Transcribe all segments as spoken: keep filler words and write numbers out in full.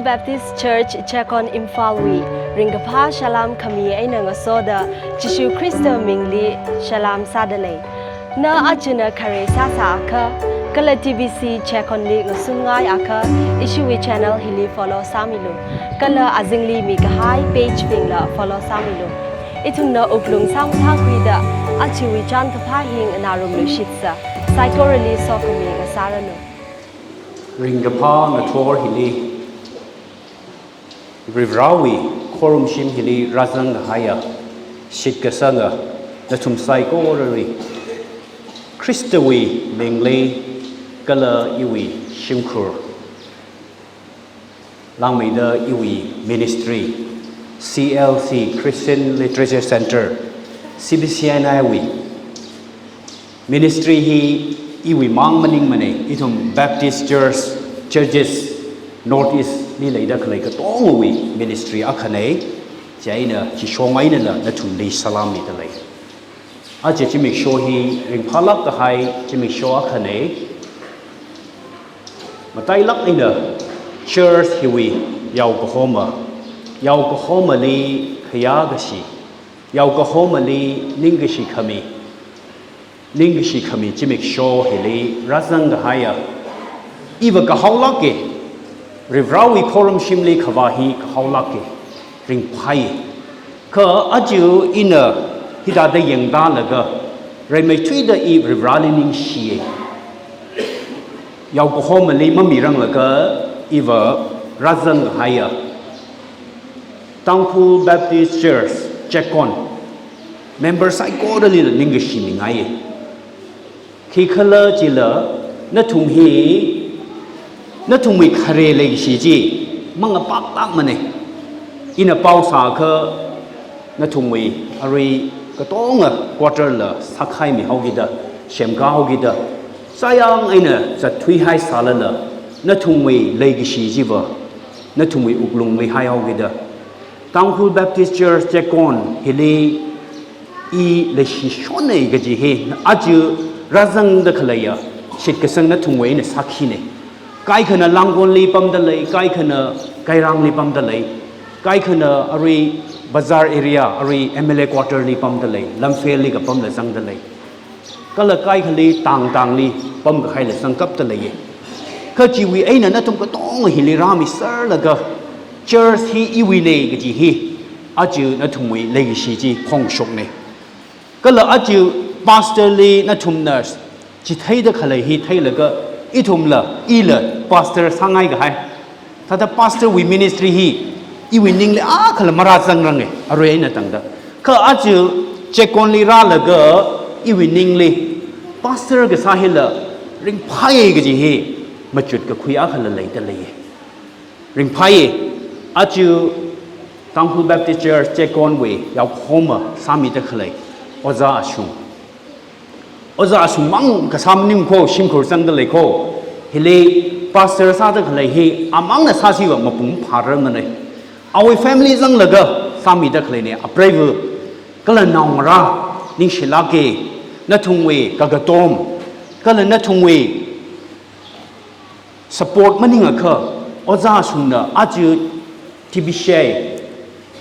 Baptist Church Checkon Imphal wui ringkaphā salam khami eina ngasoda Jishu Khrista mingli salam sādalei. Na achina khare sāsā akha, kala T B C Checkon li ngasungngai akha, ishiwui channel hili follow sāmilu. Kala azingli mikahai page bingla follow sāmilu. Ithumna wuklung sāmathākhuida, achiwui chānkaphā hi nganārumluishitsa, saikorali sokhami ngasāranu. Ringkaphā ngathor hili, Varivarāwui khorumshim hili rāzangkahaiya, shitkasanga, nathum saikorali, Khristawui mingli, kala iwui shimkhur langmeida iwui ministry, C L C, Christian Literature Center, C B C N I wui ministry hi iwui mang maningmana, ithum Baptist Church, Churches, North East li leida khalei katongawui ministry akhana, chieina chishong einala nathumli salam midalei. Aja zimiksho hi ringphālāk kahai zimiksho akhana. Matailāk eina church hiwui yaokahoma, yaokahomali khayākashi, yaokahomali ningkashi khami, ningkashi khami zimiksho hili rāzangkahaiya, iva kahaolāka, Varivarāwui khorumshimli kavā hi kahaolāka, ringphai. Kha aja ina hithāda yangtālaga, rimeithuida i Varivarāli ningshiya. Yaokahomali mamiranglaga iva rāzangkahaiya, Tangkhul Baptist Church, Checkon, member saikoralila ningkashi mingaiya. Khikhalajila nathum hi, nathumwui khare leikashi chi mangapaklākmana. Ina pao sākha nathumwui arui katonga quarter la sākhaimihaokida, semkāhaokida, sāyang eina zatthuihai sālala, nathumwui leikashi chiva nathumwui wuklungli haihaokida, Tangkhul Baptist Church Checkon hili i leishishonna kaji hi aja rāzangda khaleiya shitkasang nathumwui eina sākhina. Kaikhana Langkonli pamdalei, kaikhana Kairangli pamdalei, kaikhana arui bazar area, arui M L A quarter li pamdalei, Lamphel li kapamla zangdalei. Kala kaikhali tang tangli pamkahaila zangkapdaleiya. Kha chiwui eina nathum katonga hili rāmiserlaga, church hi iwuina kaji hi aja nathumwui leikashi chi phongshokna. Kala aja pastor li nathumna chitheida khalei hi theilaga, ithumla, ila pastor sāngaikahai, thāda pastor wui ministry hi iwui ningli akhala marāzangranga, arui eina tangda. Kha aja Checkon li rālaga iwui ningli pastor kasā hila ringphai kaji hi machut kakhui akhala leidalei. Ringphai, aja Tangkhul Baptist Church Checkon wui yaokahoma sāmida khalei Ojā Ashung. Ojā Ashung mang kasā maning kho, shimkhur zangdalei kho. Hili pastor sāda khalei hi amangna sāsiva mapung phārarmana. Awui family zanglaga sāmida khaleina, apreiva kala naongarā ningshilāka, nathumwui kakatom kala nathumwui support maningakha, Ojā Ashungna aja T B C,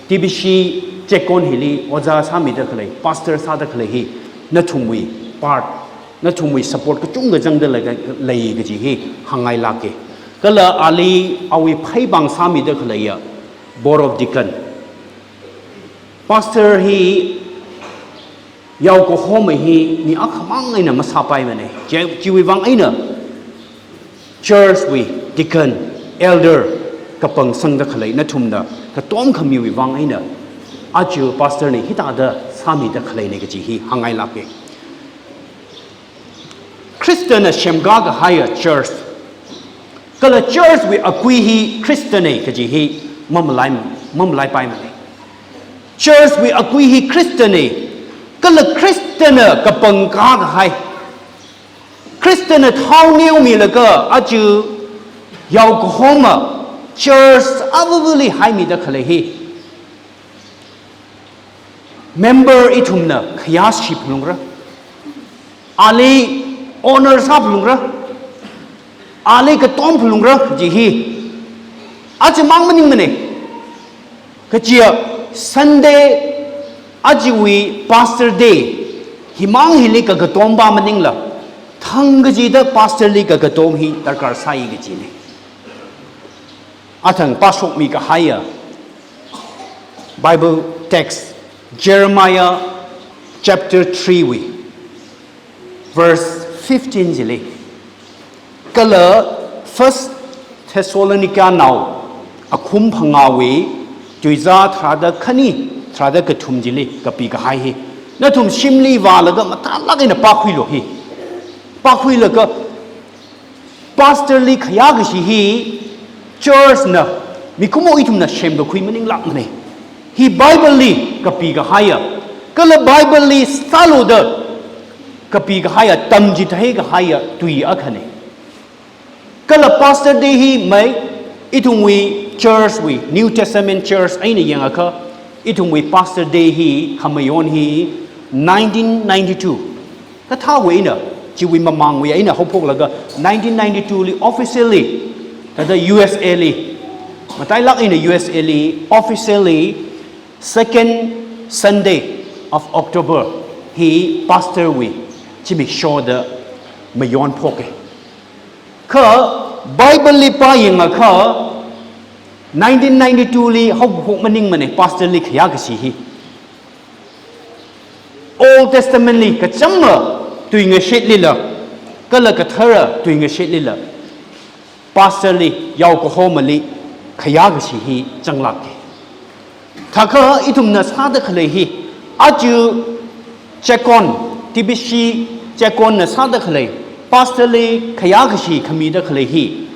T B C Checkon hili ojā sāmida khalei, pastor sāda khalei hi nathumwui part, nathumwui support kachungkha zangda lei, lei kaji hi hāngngailāka. Kala ali awui pheipāng sāmida khaleiya Board of Deacon. Pastor hi yaokahoma hi mi akhamang eina masāpaimana. Chi, chiwui vang eina church wui deacon, elder kapangsangda khalei nathumna katom khamiwui vang eina aja pastor na hithāda sāmida khaleina kaji hi hāngngailāka. Khristana semkā kahaiya church, kala church wui akui hi Khristana kaji hi mamalai, mamalaipaimana. Church wui akui hi Khristana, kala Khristana kapangkā kahai, Khristana thao neomilaga aja yaokahoma church avavali haimida khalei hi member ithumna khayāshi phalungra, ali honor sāphalungra, ali katom phalungra kaji hi Aja mang maningmana. Kachiya Sunday, ajawui Pastor Day, himang hili kakatompa maningla, thang kachida pastor li kakatom hi darkar sai kachina. Athang pāshokmi kahaiya Bible text, Jeremiah chapter three wui verse fifteen chili, kala First Thessalonica nao akhum phangāwui tuizā tharāda khani, tharāda kathum chili kapi kahai hi. Nathum shimli vālaga mathālāk eina pākhuilu hi. Pākhuilaga pastor li khayā kashi hi church na, mikumo ithumna semkakhui maninglākmana. Hi Bible li kapi kahaiya, kala Bible li sālu da kapi kahaiya, tamchithei kahaiya tui akhana. Kala Pastor Day hi mai ithumwui church wui, New Testament church eina yangakha, ithumwui Pastor Day hi khamayon hi nineteen ninety-two. Kathāwui eina, chiwui mamangwui eina haophoklaga nineteen ninety-two li officially, thāda U S A li, matailāk eina U S A li officially second Sunday of October hi pastor wui zimiksho da mayonphoka. Kha Bible li pāyangakha nineteen ninety-two li haokaphok maningmana pastor li khayā kashi hi. Old Testament li kachāngma tuingashitlila, kala kathara tuingashitlila, pastor li, yao kahomali khayā kashi hi zanglāka. Thākha ithumna sāda khalei hi, aja check-on, T B C check-on na sāda khalei, pastor li khayā kashi khamida khalei hi,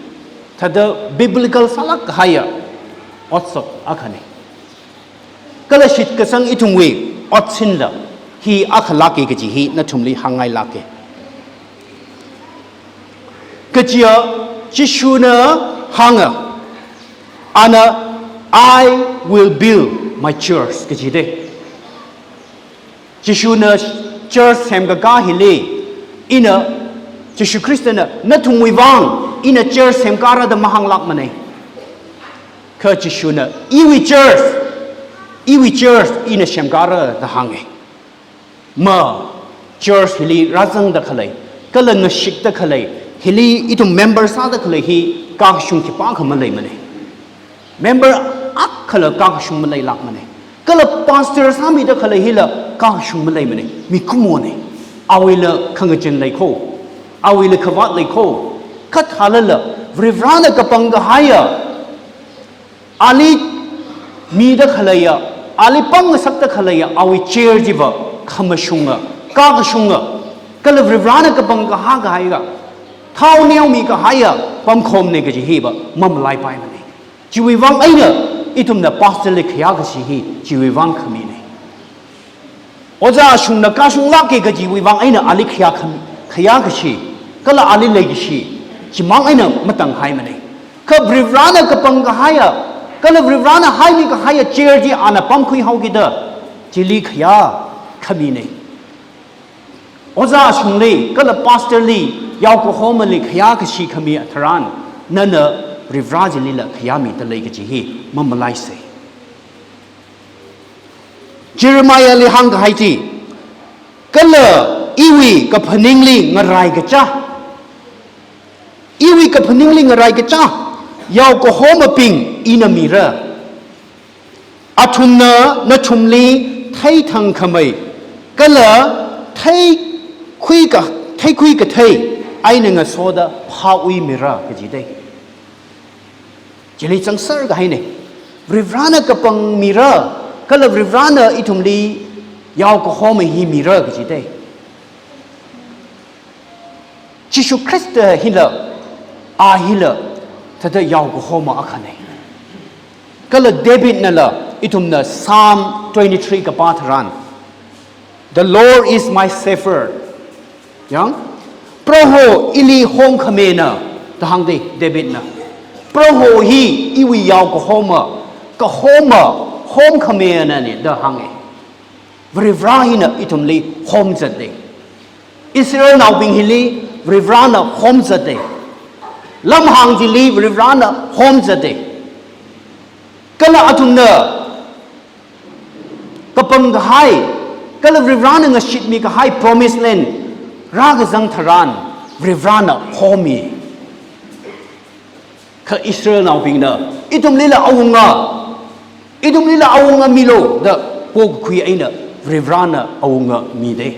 thāda biblical sālāk kahaiya otsak akhana. Kala shitkasang ithumwui otsinla hi akhalāka kaji hi nathumli hāngngailāka. Kachiya Jishuna hānga, ana, "I will build my church," kajida. Jishuna church semkakā hili, ina, Jishu Khristana nathumwui vang ina church semkāra da mahānglākmana. Kha Jishuna, "Iwui church, iwui church ina semkāra," da hānga. Ma, church hili rāzangda khalei, kala ngashikda khalei, hili ithum member sāda khalei hi kakashung khipākha maleimana. Member akhala kakashung maleilākmana. Kala pastor sāmida khalei hila kakashung maleimana. Mikumona. Awuila khangachān leikho. Awuila khavāt leikho. Kha thālala, Varivarana kapangkahaiya, ali mida khaleiya, ali pamngasakda khaleiya, awui chair chiva khamashunga, kakashunga, kala Varivarana kapangkahā kahaiya, thao neomikahaiya pamkhomna kaji hiva mamalaipaimana. Chiwui vang eina ithumna pastor li khayā kashi hi chiwui vang khamina. Ojā shungna kashunglāka kajiwui vang eina ali khayā kham-, khayā kashi, kala ali leikashi, chimang eina matanghaimana. Kha Varivarana kapangkahaiya, kala Varivarana haimikahaiya chair chi ana pamkhuihaokida, chili khayā khamina. Ojā shungli, kala pastor li, yao kahomali khayā kashi khami tharan, nana Varivara chilila khayāmida lei kaji hi mamalaisa. Jeremiah li hāngkahai chi, "Kala iwui kaphaningli ngaraikacha, iwui kaphaningli ngaraikacha yao kahomabing ina mira. Athumna nathumli theithangkhamei, kala theikhuika-, theikhui kathei eina ngasoda phāuimira," kajida. Chili changser kahaina. Varivarana kapangmira, kala Varivarana ithumli yao kahoma hi mira kajida. Jishu Khrista hila, a hila, thāda yao kahoma akhana. Kala Davidnala, ithumna Psalm twenty-three kapā tharan, "The Lord is my shepherd." Yang, "Proho ili homkhamena," da hāngda Davidna. Proho hi iwui yao kahoma, kahoma, homkhamena na da hānga. Varivara hina ithumli homzata. Israelnaobing hili Varivarana homzata. Lamhāng chili Varivarana homzata. Kala athumna kapang kahai, kala Varivarana ngashitmi kahai promised land rākazang tharan, Varivarana khomi. Kha Israelnaobingna, "Ithumlila awunga, ithumlila awunga milu," da pokakhui eina Varivarana awunga midei.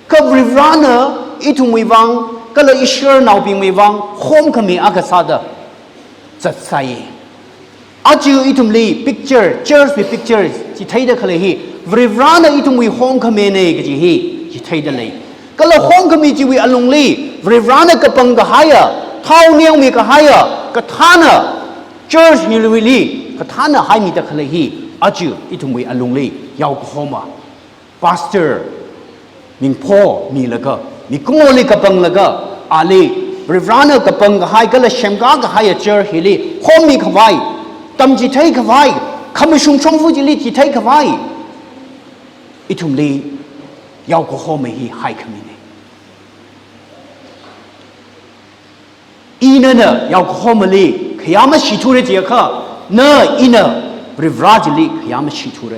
Kha Varivarana ithumwui vang, kala Israelnaobingwui vang homkhami akha sāda zatsai. Aja ithumli picture, church wui picture chitheida khalei hi, Varivarana ithumwui homkhamina kaji hi chitheida lei. Kala homkhami chiwui alungli, Varivarana kapang kahaiya, thao niangmi kahaiya, kathāna church hiwuili, kathāna haimida khalei hi, aja ithumwui alungli yaokahoma. Pastor mingpho milaga, mikumoli kapanglaga, ali Varivarana kapang kahai kala semkā kahaiya church hili hommi khavai, tamchithei khavai, khamashung shongfa chili chithei khavai, ithumli yaokahoma hi haikhamina. Ina na yaokahomali khayā mashithura jiakha, na ina Varivara chili khayā mashithura.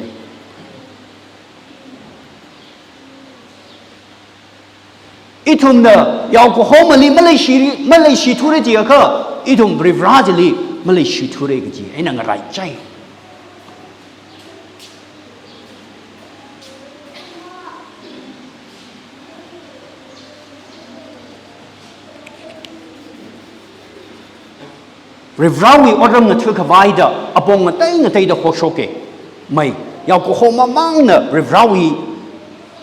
Ithumna yaokahomali maleishi, maleishithura jiakha, ithum Varivara chili maleishithura kaji eina ngaraichai. Varivarawui otram ngatha khavai da apong ngatei ngateida hoshoka. Mai, yaokahoma mangna Varivarawui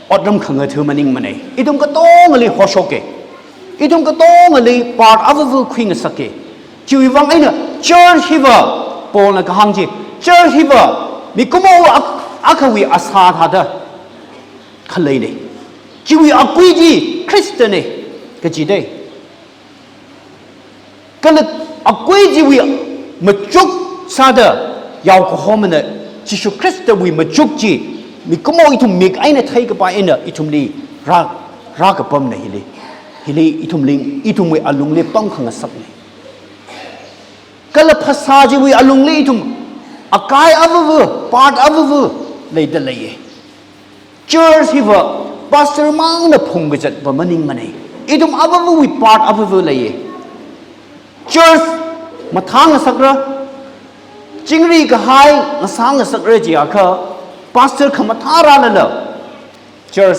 otram khangatha maningmana. Ithum katongali hoshoka. Ithum katongali part avava khuingasaka. Chiwui vang eina church hiva, Paulna kahāng chi, church hiva mikumo ak-, akhawui asā thāda khaleina. Chiwui akui chi Khristana kajidei. Kala akui chiwui machuk sāda yaokahomana Jishu Khristawui machuk chi mikumo ithum mik eina theikapai eina ithumli rā, rākapamna hili. Hili ithumli, ithumwui alungli pamkhangasakna. Kala phasā chiwui alungli ithum akai avava, part avava leida leiya. Church hiva pastor mangna phungkazatva maningmana. Ithum avavawui part avava leiya. Church mathāngasakra, chingri kahai ngasāngasakra jiakha, pastor khamathā rālala church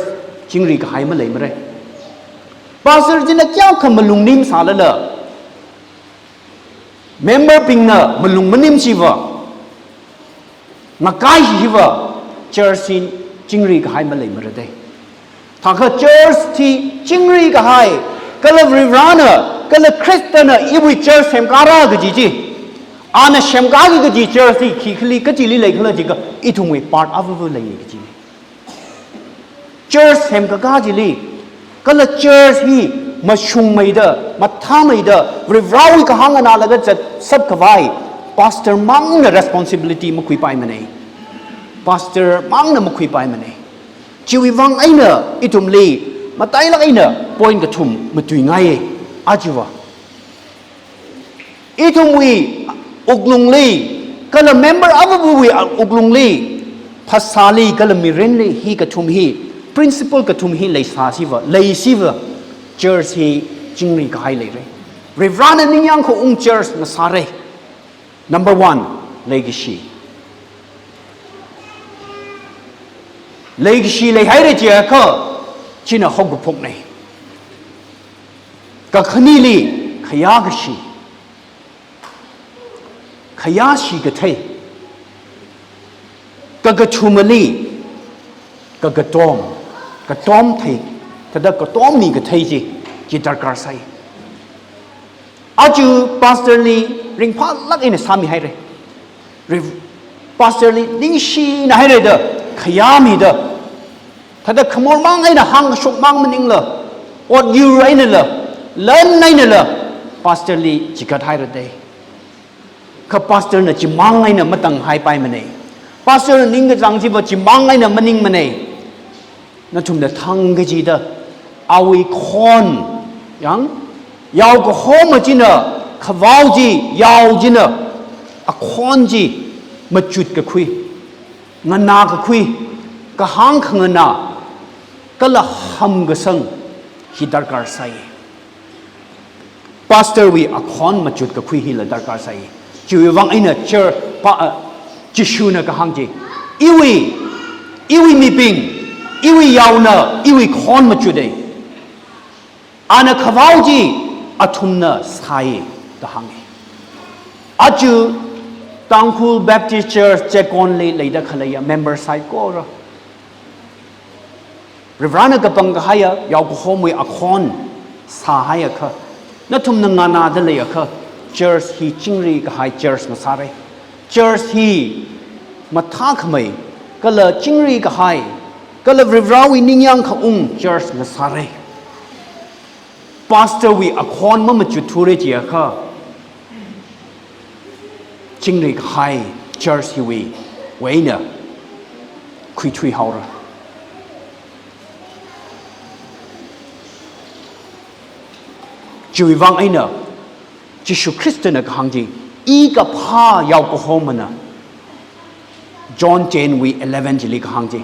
chingri kahai maleimara. Pastor china kayākha malung nim sālala, member bingna malung manim chiva, ngakai hiva, church hi chingri kahai maleimara dei. Thākha church hi chingri kahai, kala Varivarana, kala Khristana iwui church semkāra kaji chi, ana semkāki kaji church hi khikhali kachili leikhala jiakha, ithumwui part avava leiya kaji. Church semkakā chili, kala church hi mashungmeida, mathāmeida, Varivarawui kahāng nganālaga zatsap khavai, pastor mangna responsibility makhuipaimana. Pastor mangna makhuipaimana. Chiwui vang eina ithumli matailak eina point kathum matuingaiya. Achiva, ithumwui wuklungli, kala member avavawui wuklungli, phasāli kala mirinli hi kathum hi, principle kathum hi leisāsiva, leishiva, church hi chingri kahai leira. Varivarana ningyāng khaung church ngasāra. Number one, leikashi. Leikashi leihaira jiakha, china haokaphokna. Kakhanili, khayākashi. Khayāshi kathei. Kakathumali, kakatom. Katom thei, thāda katommi kathei chi, chi darkar sai. Aja pastor li ringphālak eina sāmihaira. Rev-, pastor li ningshina haira da, khayāmida. Thāda khamor mang eina hāngkashok mang maningla, ot yur einala, lan einala, pastor li chigat haira dei. Kha pastor na chimang eina matanghaipaimana. Pastor na ningkachāng chiva chimang eina maningmana. Nathumna thang kachida, awui khon, yang, yaokahoma china, khavao chi, yao china, Akhon chi machut kakhui, nganā kakhui, kahāng khanganā, kala hamkasang hi darkar sai. Pastor wui akhon machut kakhui hila darkar sai. Chiwui vang eina church pa, ah, Jishuna kahāng chi, iwui, iwui mibing, iwui yaona, iwui khon machut e. Ana khavao chi athumna sai da hānge. Aja Tangkhul Baptist Church Checkon li leida khaleiya member saikora, Varivarana kapangkahaiya yaokahomwui akhon sāhaiakha, nathumna nganāda leiakha, church hi chingri kahai church ngasāre. Church hi mathākhamei, kala chingri kahai, kala Varivarawui ningyāng khaung church ngasāre. Pastor wui akhon mamachut thura chiakha, chingri kahai church hiwui eina khuithui haora. Chiwui vang eina Jishu Khristana kahāng chi, i kaphā yaokahomana. John ten wui eleven chili kahāng chi,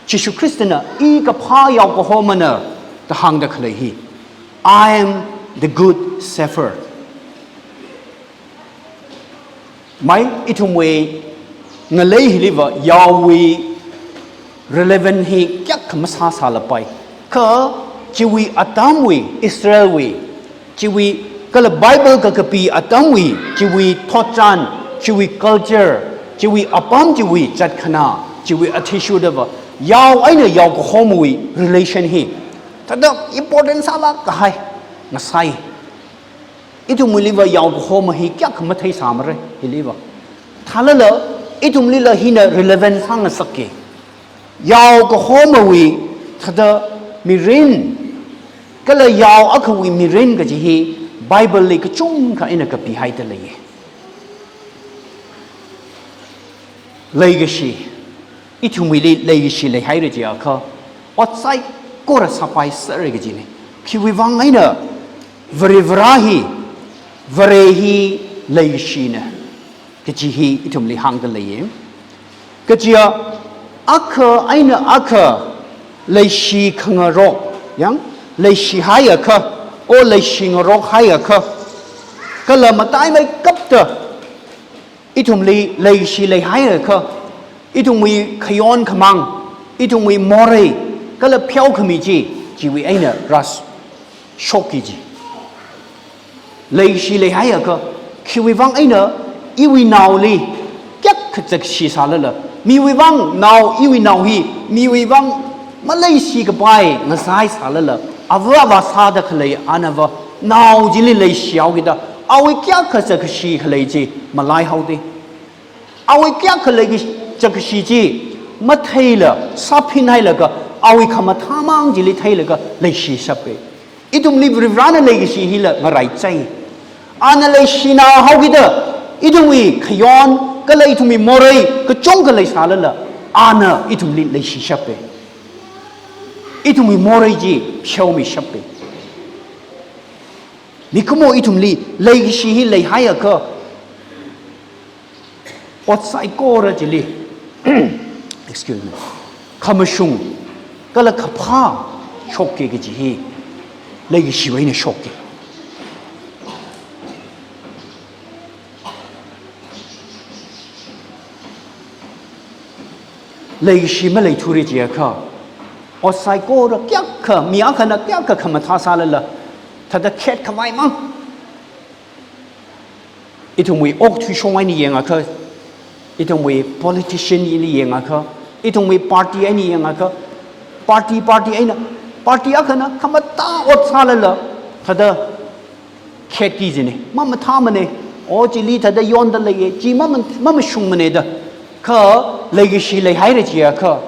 Jishu Khristana i kaphā yaokahomana da hāngda khalei hi, "I am the good shepherd." Mai, ithumwui ngalei hiliva yaowui relevant hi kayākha masāsālapai. Kha chiwui atamwui, Israelwui, chiwui kala Bible kakapi atamwui, chiwui thotchan, chiwui culture, chiwui apam, chiwui zatkhanā, chiwui athishurdava, yao eina yaokahomwui relation hi thāda important sālāk kahai ngasai. Ithumwuiliva yaokahoma hi kayākha matheisāmara hiliva. Thālala, ithumlila hina relevant sāngasakki. Yaokahomawui thāda mirin, kala yao akhawui mirin kaji hi Bible li kachungkha eina kapihaida leiye. Leikashi, ithumwuili leikashi leihaira chiakha, ot saikora sāpaisera kajine. Khiwui vang eina Varivara hi, Vare hi leikashina kaji hi ithumli hāngda leiye. Kajiya akha eina akha leishi khangarok, yang, leishihaiakha, o leishi ngarokhaiakha, kala mataimeikapta ithumli leishi leihaiakha, ithumwui khayon khamāng, ithumwui morei, kala pheokhami chi, chiwui eina rāshokki ji. Leishi leihaiakha, khiwui vang eina iwui naoli kayākha zakshi sālala, miwui vang nao, iwui nao hi miwui vang maleishi kapai ngasai sālala, ava avā sāda khalei anava nao chili leishihaokida, awui kayākha zakshi khalei chi malaihaoda, awui kayākha leikashi, zakshi chi matheila, sāphinhailaga, awui khamathā māng chili theilaga leishishapa. Ithumli Varivarana leikashi hila ngaraichai. Ana leishinā haokida, ithumwui khayon kala ithumwui morei kachungkha leisālala, ana ithumli leishishapa. Ithumwui morei chi pheomishapa. Mikumo ithumli leikashi hi leihaiakha, ot saikora chili, excuse me, khamashung kala kaphā shokki kaji hi leikashiwui eina shokki. Leikashi maleithura chiakha, ot saikora kayākha, mi akhana kayākha khamathā sālala, thāda khet khavai māng. Ithumwui okathui shong eina yangakha, ithumwui politician eina yangakha, ithumwui party eina yangakha, party, party eina, party akhana khamathā ot sālala, thāda khetki jine, mamathāmane, o chili thāda yonda leiye, chi mama, mamashungmane da. Kha leikashi leihaira chiakha,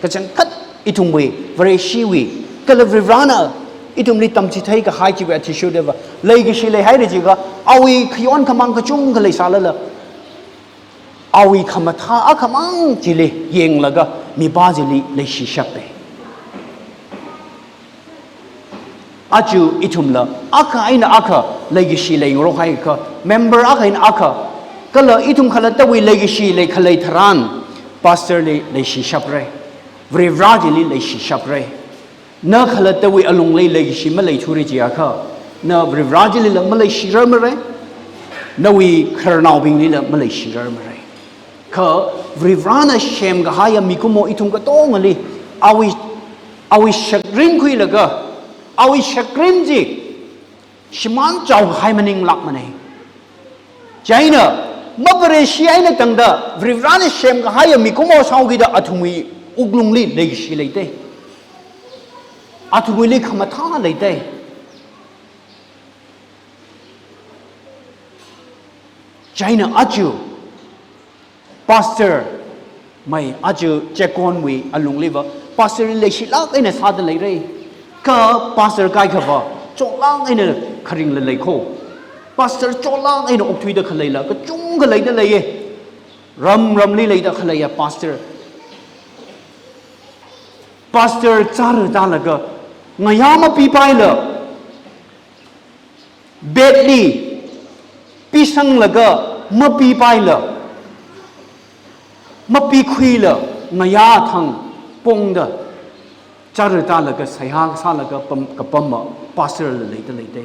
kachangkhat ithumwui, Vareshiwui, kala Varivarana ithumli tamchithei kahai chiwui athishurdava, leikashi leihaira chiakha, awui khayon khamāng kachungkha leisālala, awui khamathā akhamāng chili yanglaga mipā chili leishishapa. Aja ithumla akha eina akha leikashi leingarokhaiakha, member akha eina akha Kala ithum khalattawui leikashi leikhalei tharan, pastor li leishishapra, Varivarā chili leishishapra. Na khalattawui alungli leikashi maleithura chiakha, na Varivarā chilila maleishirarmara, nawui khararnaobinglila maleishirarmara. Kha Varivarāna semkahaiya mikumo ithum katongali, awui, awui shakrim khuilaga, awui shakrim chi shimān chaokahai maninglākmana. Chieina, mavareshi eina tangda, Varivarāna semkahaiya mikumo sāhaokida athumwui wuklungli leikashi leita. Athumwuili khamathā leita. Chieina aja, pastor, mai aja chekonwui alungliva, pastor leishilāk eina sāda leira. Kha pastor kaikhava, chotlāk eina kharingla leiko. Pastor chotlāk eina okthuida khaleila kachungkha leida leiya. Ram ramli leida khaleiya pastor. Pastor chara tālaga, ngayā mapipaila, bed li pisanglaga mapipaila, mapikhuila, ngayā thang pongda, chara tālaga, seihā sālaga pam, kapamma pastor la leida leita.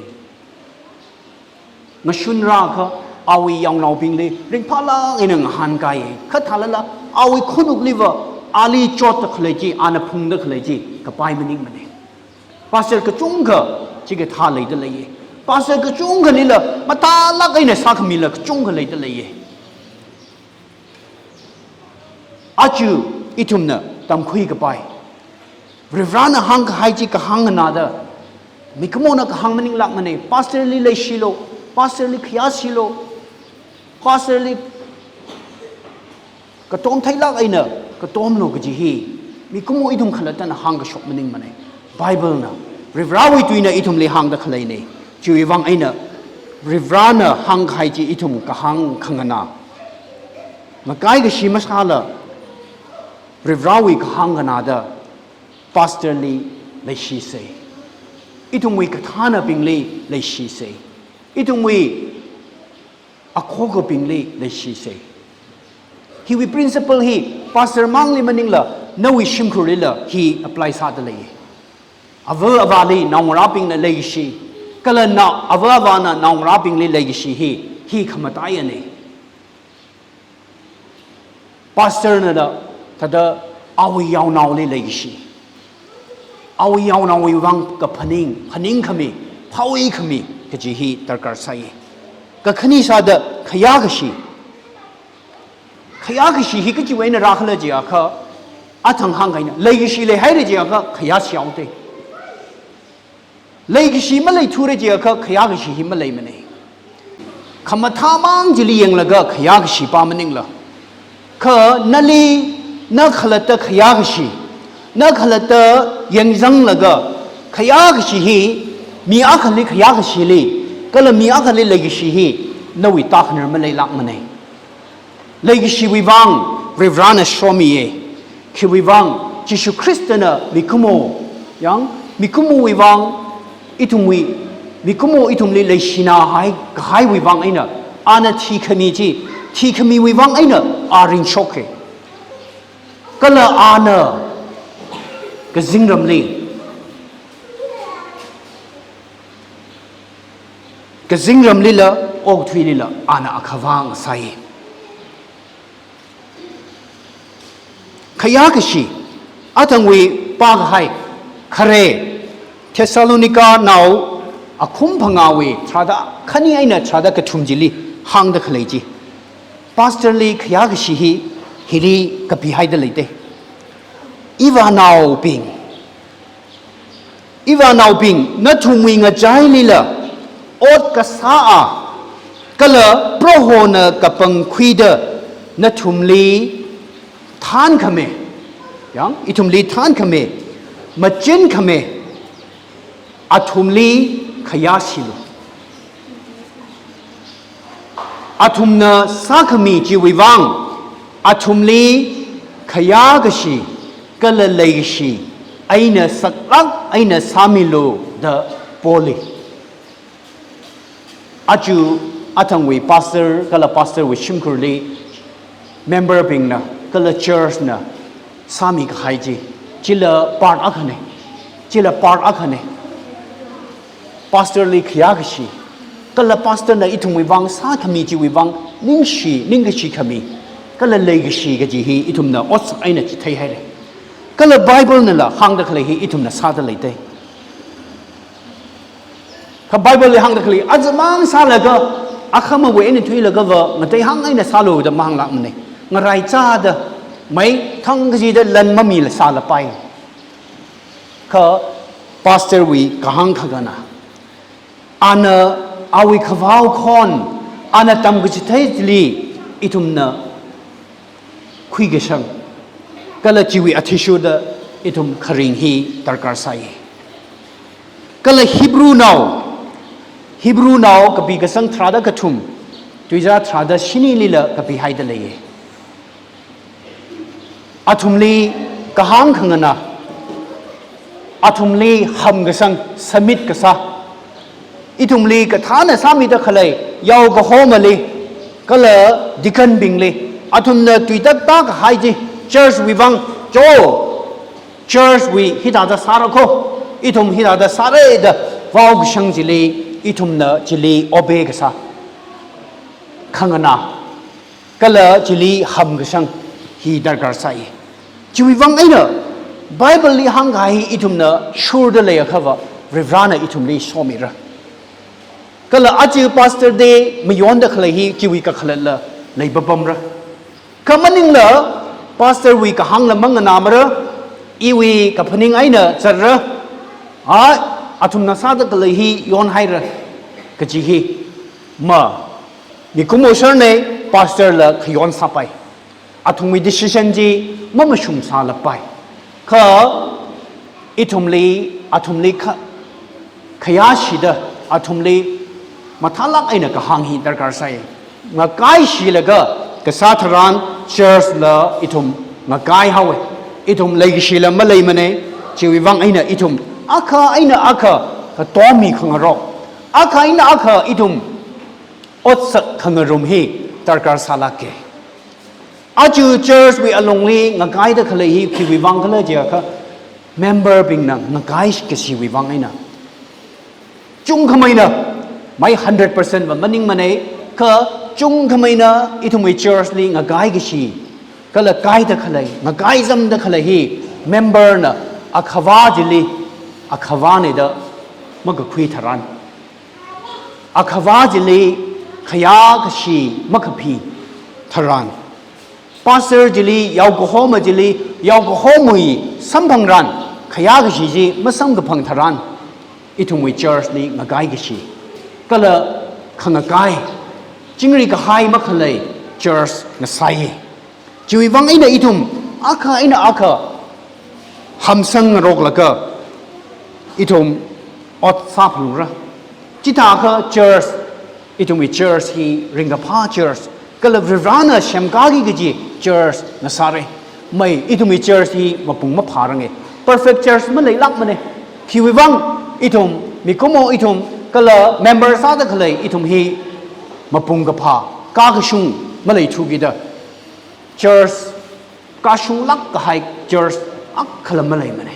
Ngashunrākha, awui yaonaobingli ringphālāk eina ngahānkai. Kha thālala, awui khanukliva, ali chotda khalei chi, ana phungda khalei chi kapai maningmana. Pastor kachungkha chikathā leida leiya. Pastor kachungkhalila mathālāk eina sākhamila kachungkha leida leiya. Aja ithumna tamkhuikapai, Varivarāna hāngkahai chi kahāng nganāda, mikumona kahāng maninglākmana. Pastor li leishilo, pastor li khayāshilo, pastor li katom theilāk eina katomlo kaji hi mikumo ithum khalattana hāngkashok maningmana. Bible na, Varivarāwui tuina ithumli hāngda khaleina. Chiwui vang eina Varivarāna hāngkahai chi ithum kahāng khanganā, makaikashi masāla, Varivarāwui kahāng nganāda, pastor li leishisa. Ithumwui kathānabingli leishisa. Ithumwui akhokabingli leishisa. Hiwui principle hi pastor mangli maningla, nawui shimkhurlila hi apply sāda lei. Ava avāli naongarābingna leikashi, kala na ava avāna naongarābingli leikashi hi, hi khamataiyana. Pastor nala thāda awui yaonaoli leikashi, awui yaonaowui vang kaphaning, phaningkhami, phaoikhami kaji hi darkar sāi. Kakhane sāda khayākashi. Khayākashi hi kachiwui eina rākhala jiakha, athang hāngkahaina, leikashi leihaira jiakha khayāshi haoda. Leikashi maleithura jiakha khayākashi hi maleimana. Khamathā mang chili yanglaga khayākashi pā maningla, kha nali, na khalatta khayākashi, na khalatta yangzanglaga, khayākashi hi, mi akhali khayākashili, kala mi akhali leikashi hi, nawui tākhanar maleilākmana. Leikashiwui vang Varivarāna shomiya. Khiwui vang, Jishu Khristana mikumo, yang, mikumowui vang, ithumwui, mikumo ithumli leishinā hai, kahaiwui vang eina, ana thikhami chi, thikhamiwui vang eina, a ringshoka. Kala ana kazingramli, kazingramlila, okathuilila, ana akhavā ngasai. Khayākashi, athangwui pākahai, khare, Thessalonica nao, akhum phangāwui, tharāda khani eina tharāda kathum chili, hāngda khalei chi. Pastor li khayākashi hi, hili kapihaida leida. Ivānaobing, ivānaobing, nathumwui ngachailila, ot kasā a, kala Prohona kapangkhuida, nathumli thānkhami, yang, ithumli thānkhami, machinkhami, athumli khayāshilu. Athumna sākhami chiwui vang, athumli khayākashi kala leikashi eina saklāk eina sāmilu da poli. Aja Athangwui pastor kala pastor wui shimkhurli member bingna kala church na sāmi kahai chi, chila part akhana, chila part akhana. Pastor li khayākashi, kala pastor na ithumwui vang sākhami chiwui vang ningshi, ningkashi khami, kala leikashi kaji hi ithumna otsak eina chithei haira. Kala Bible nala hāngda khalei hi ithumna sāda leida. Kha Bible li hāngda khalei, azamang sālaga, akhamawui eina thuilaga va, ngateihāng eina sālu da mahānglākmana. Ngaraichāda, mai thang kachida lan mamila sālapai. Kha pastor wui kahāng khakhana, ana awui khavao khon, ana tamkachithei chili ithumna khuikashang, kala chiwui athishurda ithum kharing hi darkar sāi. Kala Hebrew nao, Hebrew nao kapi kasang tharāda kathum, tuizā tharāda shinilila kapihaida leiya. Athumli kahāng khangana, athumli hamkasang, submit kasā, ithumli kathāna sāmida khalei, yaokahomali, kala deacon bingli, athumna tuitakta kahai chi, church wui vang, cho, church wui hithāda sāra kho, ithum hithāda sāra da vaokashang chili, ithumna chili obey kasā khangana, kala chili hamkashang hi darkar sāi. Chiwui vang eina Bible li hāngkahai hi ithumna shurda leiakha va, Varivarana ithumli somira. Kala aja Pastor Day mayonda khalei hi chiwui kakhalatla leipapamra. Kha maningla pastor wui kahāngla manganāmara, iwui kaphaning eina zatra, a, athumna sāda khalei hi yonhaira kaji hi ma, mikumo sharna, pastor la khayon sāpai. Athumwui decision chi mamashung sālapai. Kha ithumli, athumli kha, khayāshida, athumli mathālāk eina kahāng hi darkar sāi. Ngakaishilaga kasā tharan church la ithum ngakai haowa. Ithum leikashila maleimana, chiwui vang eina ithum akha eina akha katommi khangarok, akha eina akha ithum otsak khangarum hi darkar sālāka. Aja church wui alungli ngakaida khalei hi khiwui vang khala jiakha, member bingna ngakaikashiwui vang eina. Chungkhameina, mai hundred percent va maningmana, kha chungkhameina ithumwui church li ngakaikashi, kala kaida khalei, ngakaizamda khalei hi member na akhava chili akhavana da makakhui tharan, akhava chili khayākashi makaphi tharan, pastor chili, yaokahoma chili, yaokahomawui samphangran, khayākashi chi masamkaphang tharan, ithumwui church li ngakaikashi, kala khangakai, chingri kahai makhalei church ngasāi. Chiwui vang eina ithum akha eina akha hamsangngaroklaga ithum ot sāphalungra. Chithākha church, ithumwui church hi ringkaphā church, kala Varivarana semkāki kaji church ngasāra. Mai, ithumwui church hi mapung maphāranga. Perfect church maleilākmana. Khiwui vang, ithum mikumo ithum kala member sāda khalei ithum hi mapung kaphā, kakashung maleithukida, church kashunglāk kahai church akhala maleimana.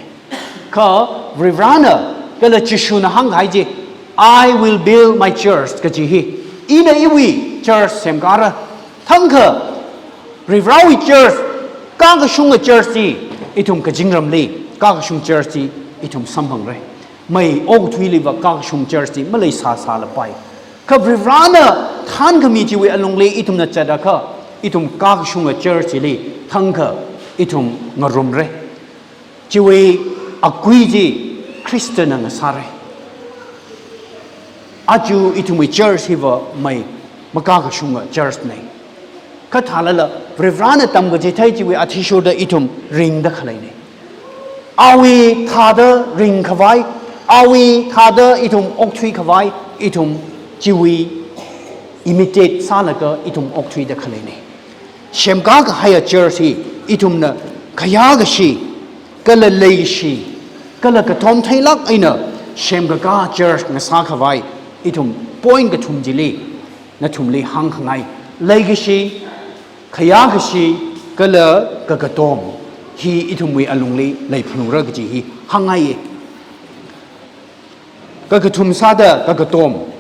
Kha Varivarana kala Jishuna hāngkahai chi, "I will build my church," kaji hi, ina iwui church semkāra. Thangkha Varivarawui church, kakashunga church chi ithum kazingramli kakashung church chi ithum samphangra. Mai, okathuili va kakashung church chi maleisā sālapai. Kha Varivarana thānkhami chiwui alungli ithumna zatakha, ithum kakashunga church chili thangkha ithum ngarumra. Chiwui akui chi Khristana ngasāra. Aja ithumwui church hiva mai, makakashunga church na. Kha thālala, Varivarana tamkachithei chiwui athishurda ithum ringda khaleina. Awui thāda ringkhavai, awui thāda ithum okthuikhavai, ithum chiwui imitate sālaga ithum okthuida khaleina. Semkā kahaiya church hi ithumna khayākashi, kala leishi, kala kathom theilāk eina semkakā church ngasākhavai, ithum point kathum chili nathumli hāngkhangai. Leikashi, khayākashi, kala kakatom hi ithumwui alungli leiphalungra kaji hi hāngngaiye. Kakathum sāda kakatom.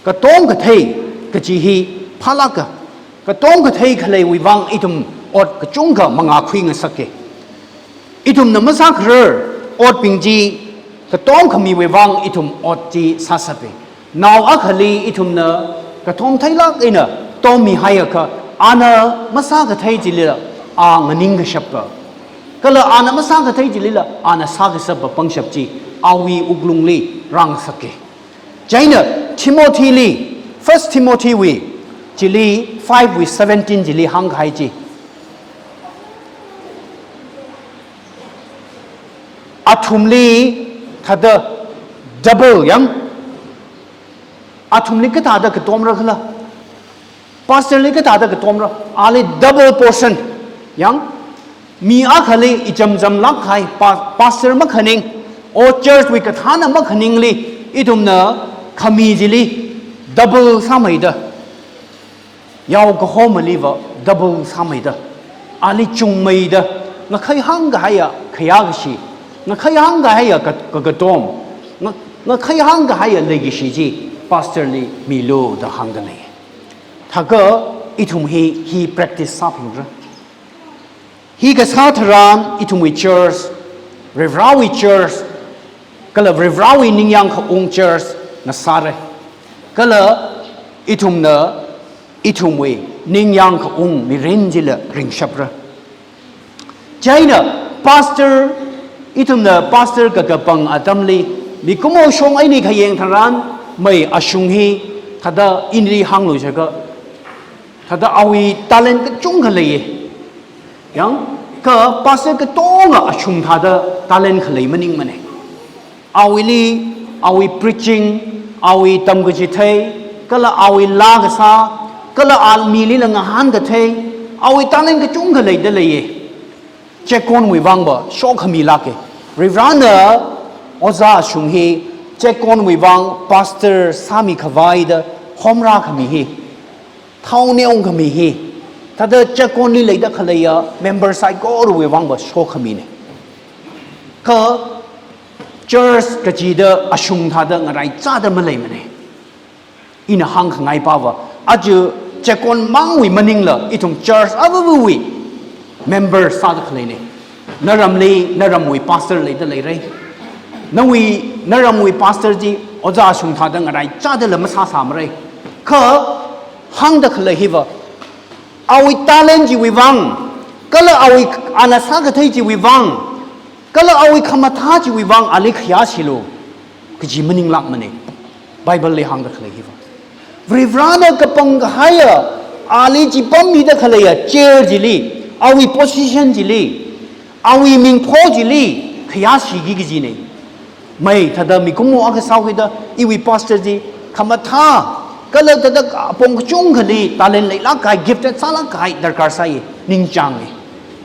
Katom kathei kaji hi phālāka. Katom kathei khaleiwui vang ithum ot kachungkha mangā khuingasake. Ithumna masākharar otbing chi katom khamiwui vang ithum ot chi sāshape. Nao akhali ithumna katom theilāk eina tommihaiakha, ana masākathei chilila a nganingkashapa, kala ana masākathei chilila ana sākashapa pangshap chi awui wuklungli rāngasake. Chieina Timothy li, First Timothy wui, chili five wui seventeen chili hāngkahai chi, athumli thāda double yang, athumli kathāda katomra khala, pastor li kathāda katomra, ali double portion yang, mi akhali ichamchamlāk kahai, pa-, pastor makhaning, o church wui kathāna makhaningli, ithumna khami chili double sāmeida, yao kahomaliva double sāmeida, ali chungmeida, ngakhai hāngkahaiya khayākashi, ngakhai hāngkahaiya ka-, ka-, katom, nga-, ngakhai hāngkahaiya leikashi chi pastor li milu da hāngda lei. Thākha ithum hi, hi practice sāphalungra. Hi kasā tharan ithumwui church, Varivarāwui church, kala Varivarāwui ningyāng khaung church ngasāra. Kala ithumna ithumwui ningyāng khaung mirin chila ringshapra. Chieina pastor, ithumna pastor kakapang atamli, mikumo shong eina khayang tharan, mei ashung hi, thāda inli hānglu jiakha, thāda awui talent kachungkha leiye. Yang, kha pastor katonga ashung thāda talent khalei maningmane. Awuili, awui preaching, awui tamkachithei, kala awui laa kasā, kala a milila ngahānkathei, awui talent kachungkha leida leiye. Chekonwui vangva shokhamilāke. Varivarāna ojā ashung hi chekonwui vang pastor sāmikhavai da homrākhami hi, thaoneongkhami hi, thāda chekonli leida khaleiya member saikorawui vangva shokhamine. Kha church kachida ashung thāda ngaraichāda maleimane. Ina hāngkhangaipava, aja chekon mangwui maningla, ithum church avavawui member sāda khaleine. Naramli, naramwui pastor leida leira. Nawui, naramwui pastor chi ojā ashung thāda ngaraichādala masāsāmara. Kha hāngda khalei hiva, awui talent chiwui vang, kala awui ana sākathei chiwui vang, kala awui khamathā chiwui vang ali khayāshilu kaji maninglākmane. Bible li hāngda khalei hiva, Varivarāna kapangkahaiya, ali chipammida khaleiya chair chili, awui position chili, awui mingpho chili khayāshiki kajine. Mei thāda mikumo akha sāhaokida, iwui pastor chi khamathā, kala thāda apong kachungkhali talent leilāk kahai, gifted sālāk kahai darkar sāi, ningchānge.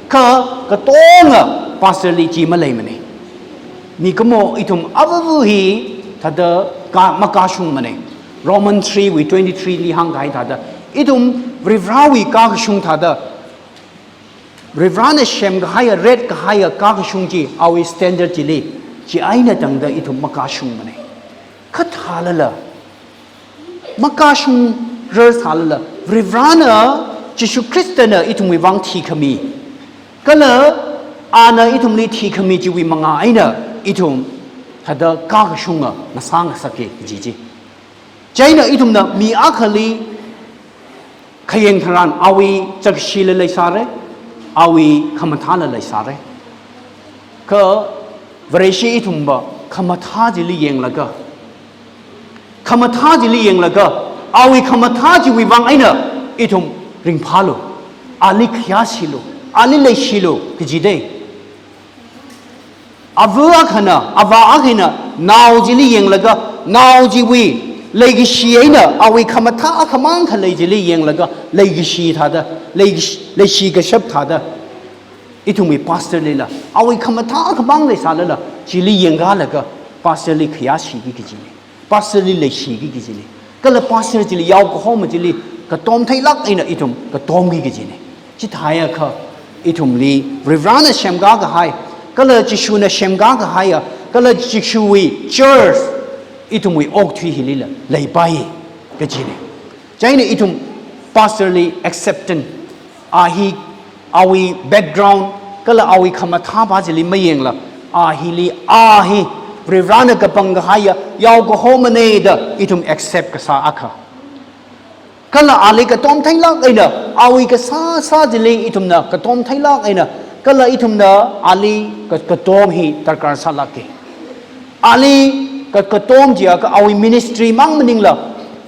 Kha katonga pastor li chi maleimane. Mikumo ithum avava hi thāda ka, makashungmane. Roman three wui twenty-three li hāngkahai thāda, ithum Varivarāwui kakashung thāda, Varivarāna semkahaiya, retkahaiya kakashung chi, awui standard chili, chieina tangda ithum makashungmane. Kha thālala, makashungrar sālala, Varivarāna, Jishu Khristana ithumwui vang thikhami, kala ana ithumli thikhami chiwui mangā eina ithum thāda kakashunga ngasāngasake kaji chi. Chieina ithumna mi akhali khayang tharan awui chakshila leisāra, awui khamathāla leisāra. Kha Vareshi ithumva khamathā chili yanglaga, khamathā chili yanglaga, awui khamathā chiwui vang eina ithum ringphālu, ali khayāshilu, ali leishilu kajide. Ava akhana, avā akhana nao chili yanglaga, nao chiwui leikashi eina awui khamathā akhamang khalei chili yanglaga, leikashi thāda, leikish-, leishi kashap thāda ithumwui pastor lila, awui khamathā akhamang leisālala, chili yangkalaga, pastor li khayāshiki kajine. Pastor li leishiki kajine. Kala pastor chili, yao kahoma chili, katom theilāk eina ithum katomki kajina. Chithāakha ithumli Varivarana semkā kahai, kala Jishuna semkā kahaiya, kala Jishuwui church, ithumwui okathui hilila leipai kajina. Chieina ithum pastor li acceptance, a hi awui background, kala awui khamathā pa chili mayangla, a hili, a hi Varivarana kapangkahaiya yao kahomana da ithum accept kasā akha. Kala ali katom theilāk eina, awui kasāsā chili ithumna katom theilāk eina, kala ithumna ali ka-, katom hi darkar sālāka. Ali ka-, katom chiakha awui ministry mang maningla,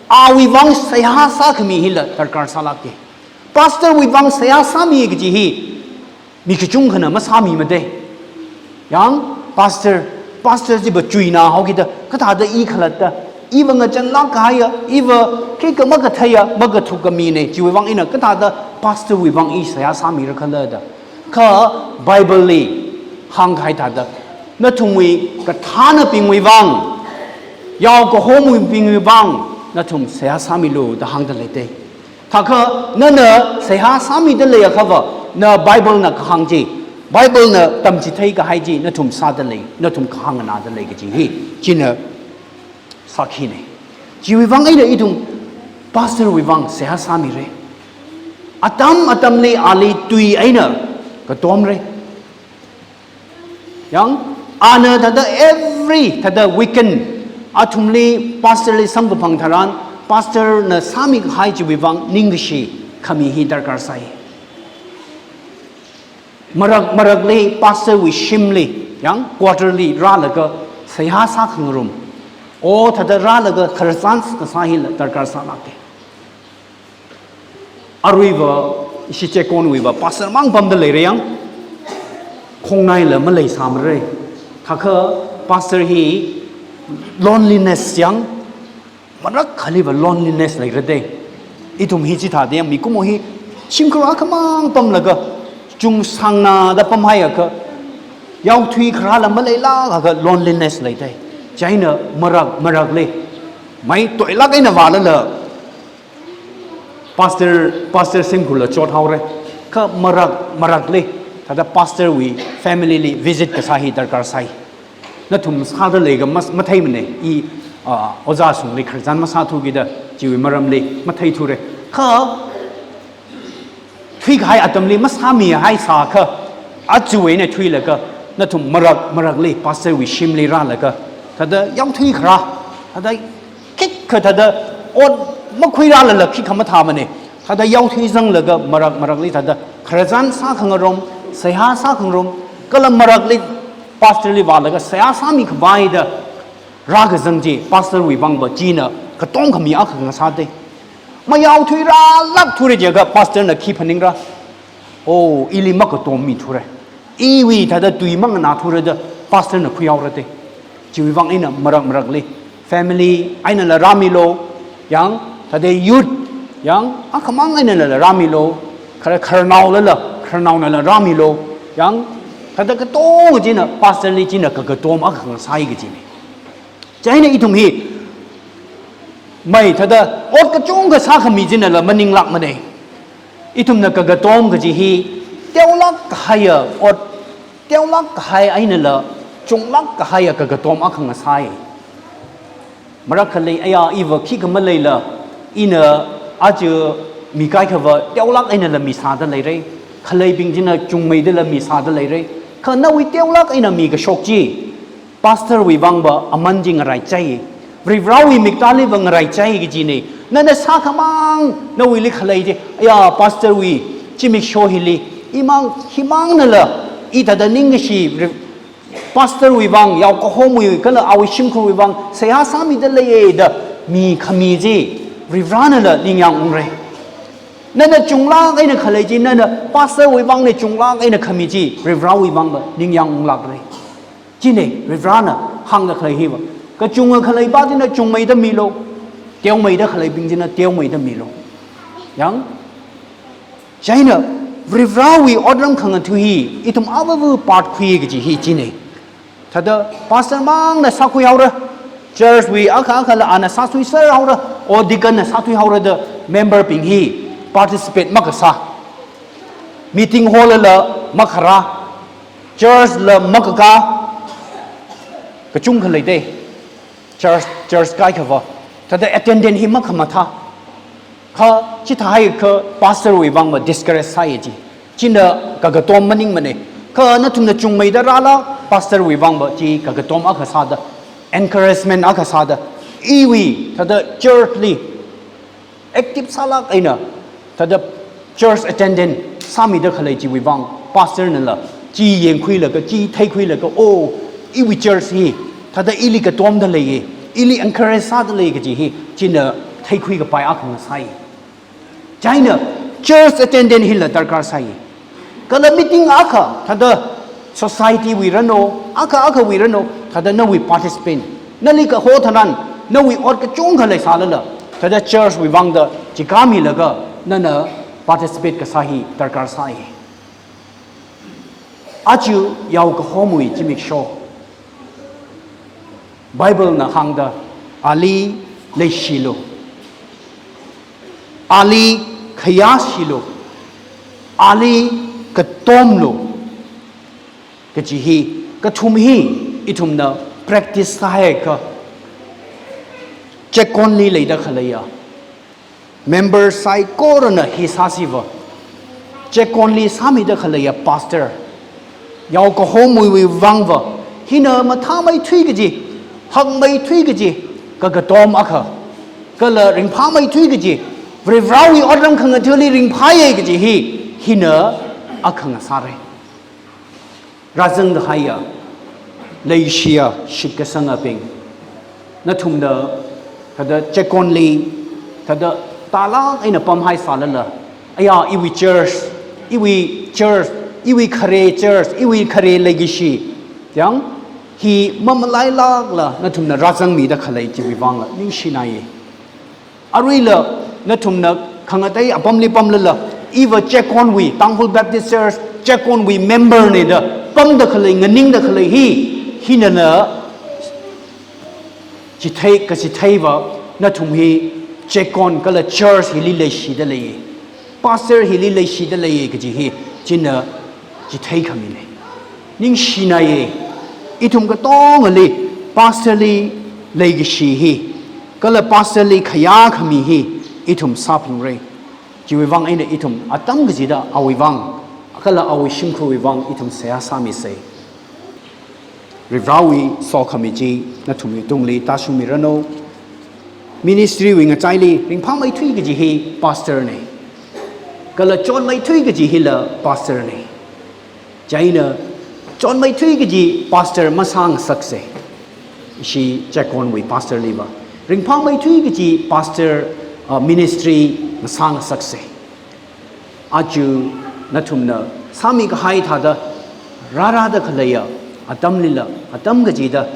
awui vang seihā sākhami hila darkar sālāka. Pastor wui vang seihā sāmi kaji hi mi kachungkhana masāmimada. Yang, pastor, pastor chiva chuina haokida, kathāda i khalatta, iva ngachānlāk kahaiya, iva khikha makatheiya, makathuka mina, chiwui vang ina kathāda pastor wui vang i seihā sāmira khala da. Kha Bible li hāngkahai thāda, nathumwui kathānabingwui vang, yao kahomabingwui vang, nathum seihā sāmilu da hāngda leida. Thākha nana seihā sāmida leiakhava, na Bible na kahāng chi, Bible na tamchithei kahai chi nathum sāda lei, nathum kahāng nganāda lei kaji hi, china sākhina. Chiwui vang eina ithum pastor wui vang seihā sāmira. Atam atamli ali tui eina katomra. Yang, ana thāda every, thāda weekend, athumli pastor li samkaphang tharan, pastor na sāmi kahai chiwui vang ningkashi khami hi darkar sāi. Marak marakli pastor wui shimli, yang, quarterly rālaga seihā sākhangarum, o thāda rālaga khararchan kasā hila darkar sālāka. Aruiva, ishi chekonwuiva, pastor mang pamda leira yang, khongnaila maleisāmara. Thākha pastor hi loneliness yang, marak khaliva loneliness leirada. Ithum hi chithāda yang, mikumo hi shimkhur akhamang pamlaga, chungsangna da pamhaiakha, yaothui kharāla maleilākakha loneliness leida. Chieina marak marakli, mai toilāk eina vālala, pastor, pastor shimkhurla chothaora. Kha marak marakli, thāda pastor wui family li visit kasā hi darkar sāi. Nathum sāda leiakha mas-, matheimana, i, ah, ojā shungli khararchan masāthukida, chiwui maramli matheithura. Kha thuikahai atamli masāmihai sākha, aja eina thuilaga, nathum marak marakli pastor wui shimli rālaga, thāda yaothui kharā, thāda khikha thāda ot makhuirālala khikha mathāmana. Thāda yaothui zanglaga marak marakli thāda khararchan sākhangarum, seihā sākhangarum, kala marakli pastor li vālaga seihā sāmikhavai da rākazang chi, pastor wui vangva china katomkhami akha ngasāda. Mayaothuirālākthura jiakha pastor na khi phaningra? O, ili makatommi thura. Iwui thāda tui manganā thura da pastor na khuihaora da. Chiwui vang eina marak marakli family einala rāmilu, yang, thāda youth, yang, akhamang einala rāmilu, khara khararnaolala, khararnaonala rāmilu, yang, thāda katonga china pastor li china kakatom akha ngasāi kajina. Chieina ithum hi mai thāda ot kachungkha sākhami chinala maninglākmana. Ithumna kakatom kaji hi, teolāk kahaiya ot, teolāk kahai einala, chunglāk kahaiya kakatom akha ngasāi. Marak khalei, aya, iva khikha maleila, ina aja mi kaikhava teolāk einala misāda leira. Khaleibing china chungmeidala misāda leira. Kha nawui teolāk eina mikashok chi, pastor wui vangva aman chi ngaraichai. Varivarawui miktāliva ngaraichai kajina. Nana sākhamang nawuili khalei chi, aya, pastor wui zimiksho hili, imang, himangnala, i thāda ningkashi, Vari-, pastor wui vang, yaokahomwui, kala awui shimkhurwui vang seihā sāmida leiya da mikhami chi, Varivaranala ningyāng ungra. Nana chunglāk eina khalei chi, nana pastor wui vangna chunglāk eina khami chi, Varivarawui vangva ningyāng unglākra. China Varivarana hāngda khalei hiva. Kachunga khalei pa china chungmeida milu, teomeida khaleibing china teomeida milu. Yang, chieina Varivarawui otram khangatha hi, ithum avāva part khui kaji hi china. Thāda pastor mangna sākhuihaora, church wui akha akhala ana sāsuiserhaora, O deacon na sāthuihaora da member bing hi participate makasā. Meeting hall la makhara, church la makaka, kachungkha leida. Church, church kaikhava. Thāda attendance hi makhamathā. Kha chithāhaiakha pastor wui vangva discourage sāya chi. China kakatom maningmana. Kha nathumna chungmeida rāla pastor wui vangva chi kakatom akha sāda, encouragement akha sāda, iwui thāda church li active sālāk eina, thāda church attendance sāmida khalei chiwui vang, pastor nala chi yangkhuilaga, chi theikhuilaga, "Oh, iwui church hi thāda ili katomda leiya, ili encourage sāda lei," kaji hi china theikhui kapai akha ngasāi. Chieina church attendance hila darkar sāi. Kala meeting akha, thāda society wui ranu, akha akha wui ranu, thāda nawui participant, nali kaho tharan, nawui ot kachungkha leisālala, thāda church wui vangda chikāmilaga nana participate kasā hi darkar sāi. Aja yao kahomwui zimiksho Bible na hāngda, "Ali leishilu, ali khayāshilu, ali katomlu," kaji hi, kathum hi ithumna practice sāhaiakha, checkon li leida khaleiya member saikorana hi sāsiva. Checkon li sāmida khaleiya pastor, yao kahomwui vangva, hina mathāmeithui kaji, hakmeithui kaji, kakatom akha, kala ringphāmeithui kaji, Varivarāwui otram khangathali ringphāya kaji hi, hina akha ngasāra. Rāzangkahaiya, leishiya shitkasangabing, nathumna thāda checkon li, thāda tālāk eina pamhaisālala, "Aya, iwui church, iwui church, iwui khare church, iwui khare leikashi," yang hi mamalailākla nathumna rāzangmida khalei chiwui vangla ningshinaiya. Aruila nathumna khangatei apamli pamlala, iva checkon wui, Tangkhul Baptist Church checkon wui member na da pamda khalei, nganingda khalei hi, hinala chithei, kachitheiva nathum hi checkon kala church hili leishida leiya, pastor hili leishida leiya kaji hi china chitheikhamina. Ningshinaiya, ithum katongali pastor li leikashi hi, kala pastor li khayākhami hi ithum sāphalungra. Chiwui vang eina ithum atam kachida awui vang, kala awui shimkhurwui vang ithum seihā sāmisa. Varivarāwui sokhami chi nathumwui tungli tāshungmiranu. Ministry wui ngachaili ringphāmeithui kaji hi pastor na. Kala chotmeithui kaji hila pastor na. Chieina chotmeithui kaji pastor masāngasaksa. Ishi checkon wui pastor liva. Ringphāmeithui kaji pastor, uh, ministry masāngasaksa. Aja nathumna sāmikahai thāda rārāda khaleiya atamlila, atam kachida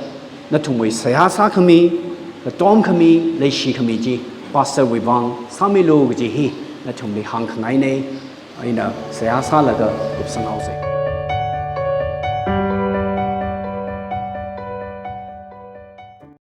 nathumwui seihā sākhami, katomkhami, leishikhami chi pastor wui vang sāmilu kaji hi nathumli hāngkhangaina. Ina seihā sālaga kupsanghaosa.